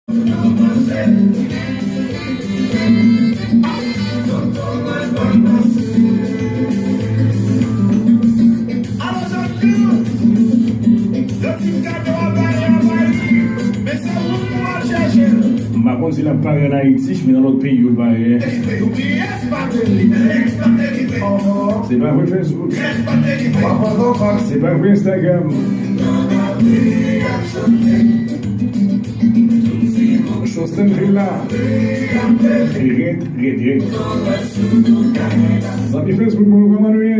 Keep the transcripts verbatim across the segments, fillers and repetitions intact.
M pa konn si l ap pare ann Ayiti, men nan lòt peyi yo l pare. Se pa vre Facebook. Se pa vre Instagram. Sosthène Villa. Red, red, red. Zanmi Facebook mwen, kòman nou ye?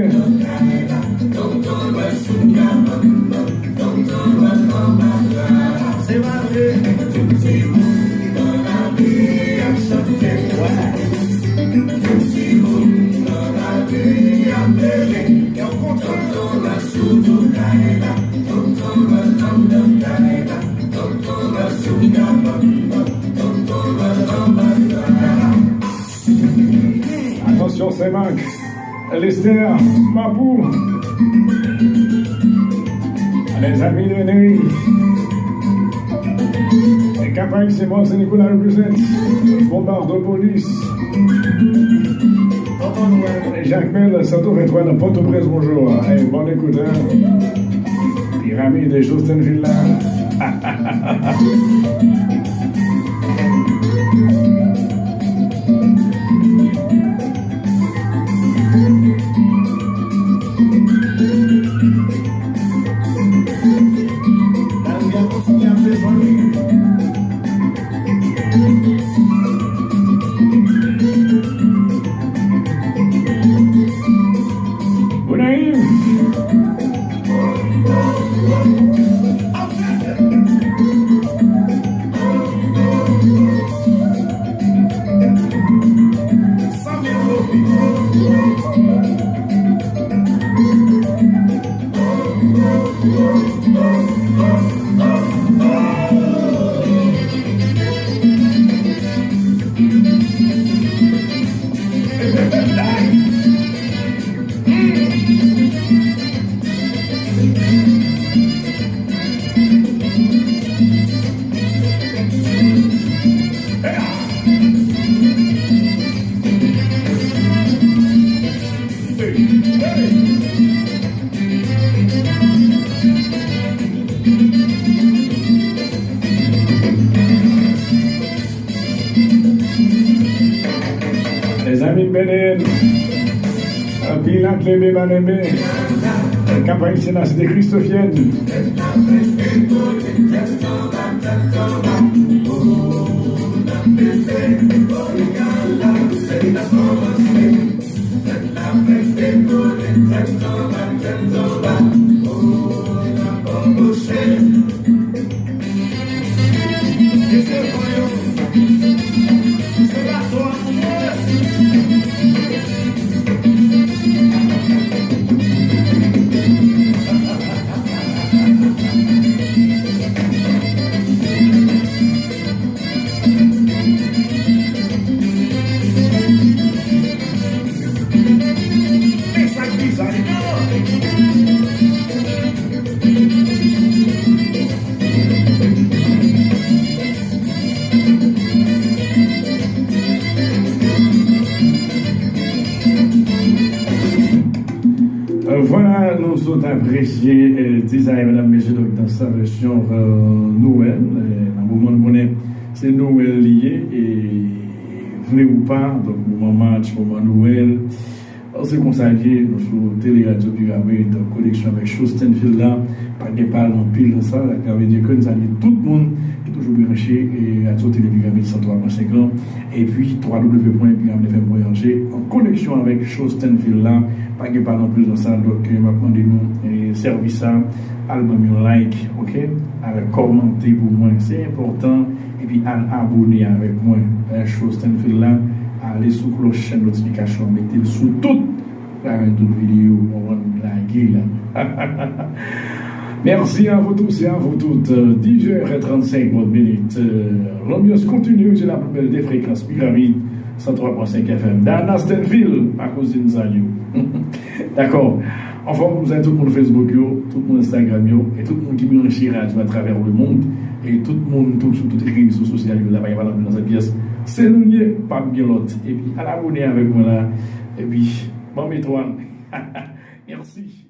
Atansyon, Senmak, Lestè, Mapou, lèzanmi Neney, Cap Haïtien, Mont Saint Nicolas represent, Bombardopolis, Jakmèl, Santo venntwa nan Pòtoprens, bonjou. Ey, bòn ekout, hein. Piramid, Sosthène Villa. Gonayiv. Lèzanmi, Benen, anpil ak Lenbe Malenbe, Cap Haïtien nan site Kristofyèn. Vwala, nou sot apresye, eh, Dizay, medam, mesye, donk, dans sa vèsyon, eh, nwèl. Eh, nan moman nou konnen se nwèl li ye, e vle ou pa, donk, moman match, moman nwèl, se konsa l ye. Nou sou Tele Radyo Piramid, an koneksyon avèk Sosthène Villa. Pa gen pale anpil nan sa, sa vle di ke n salye tout moun ki toujou branche, e, Radyo Tele Piramid san twa pwen senk lan, epi w w w pwen piramid f m pwen o r g, an koneksyon avèk Sosthène Villa. Pa gen pale anpil nan sa, donk, e, m ap mande nou, e, sèvis sa, al ban m yon like, oke? Al kòmante pou mwen, se enpòtan, epi al abone avèk mwen, e, Sosthène Villa, ale sou klòch, chèn notifikasyon, mete l sou tout. Parenn tout videyo, w konprann, lage la. Merci à vous tous et à vous toutes. Euh, dix heures et trente-cinq bonnes minutes. Euh, l'ambiance continue sur la plus belle des fréquences, Pyramide, cent trois point cinq F M. Dana Stanfield, ma cousine, salut. Dakò. Anfòm, m salye tout moun Facebook yo, tout moun Instagram yo, e tout moun ki branche radyo atravè lemonn. E tout moun tou sou tout rezo sosyal yo la, pa gen pa nan pyès. Se nou ye, pa gen lòt. Epi al abone avèk mwen la. Epi ban m etwal. Mèsi.